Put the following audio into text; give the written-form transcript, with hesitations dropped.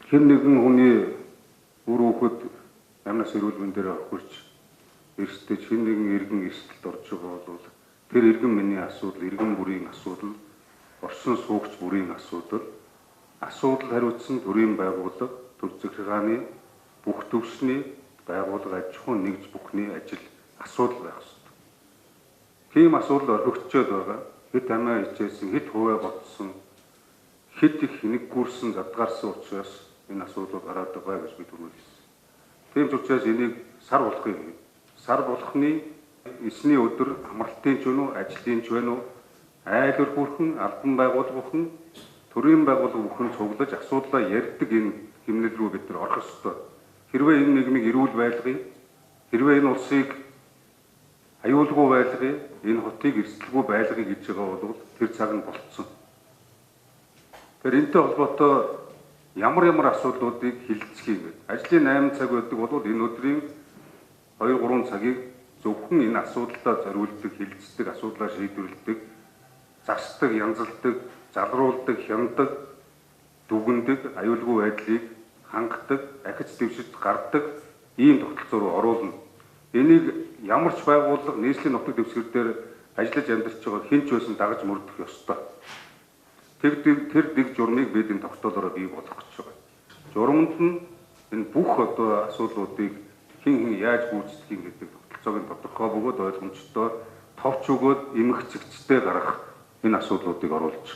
Хэн нэгэн хүний үр хүүхэд амнаас эрүүл мэндээр хөрч эрсдэж, хэн нэгэн иргэн эрсдэлд орж байгаа бол тэр иргэн миний асуудал, иргэн бүрийн асуудал, оршин суугч бүрийн асуудал, асуудал хариуцсан төрийн байгууллага, төр захиргааны бүх төвшний байгууллага, аж ахуйн нэгж бүхний ажил асуудал байх ёстой. Тийм асуудал орхигдчихэд байгаа. Хэд амиа хичээсэн, хэд хувиа ботсон, хэд их хинэггүүрсэн, задгаарсан учраас энэ асуудлууд гараад байгаа гэж би түрүү хэлсэн. Тийм ч учраас энийг сар болохыг, сар болохны эсний өдөр амралтын ч вэ үү, ажлын ч вэ үү, айл өр бүрхэн, албан байгууллага бүхэн, төрийн байгууллага бүхэн цуглаж асуудлаа ярьдаг энэ хэмнэл рүү бид нар орох ёстой. Хэрвээ энэ нийгмийг эрүүл байлгая, хэрвээ энэ улсыг аюулгүй байлгая, энэ хотыг эрсдэлгүй байлгая гэж байгаа бол тэр цаг нь болцсон. Тэгэхээр энэтэй холбоотой ямар ямар асуудлуудыг хилцэх юм бэ? Ажлын 8 цаг байдаг бол энэ өдрийн 2-3 цагийг зөвхөн энэ асуудалдаа зориулдаг, хилцдэг, асуудлаа шийдвэрлэдэг, засдаг, янзалдаг, залруулдаг, хяндаг, дүгнэдэг, аюулгүй байдлыг хангадаг, ахиц дэвшиж гардаг ийм тогтолцоо руу оруулна. Энийг ямар ч байгууллага нийслэлийн нутаг дэвсгэр дээр ажиллаж амьдарч байгаа хэн ч байсан дагаж мөрдөх ёстой. Тэр дэг журмыг бид энэ тогтоолороо бий болгох гэж байгаа. Журманд нь энэ бүх одоо асуудлуудыг хэн хэн яаж гүйцэтгэх юм гэдэг тогтолцоог нь тодорхой бөгөөд ойлгомжтой товч өгөөд эмх цэгцтэй гаргах энэ асуудлуудыг оруулж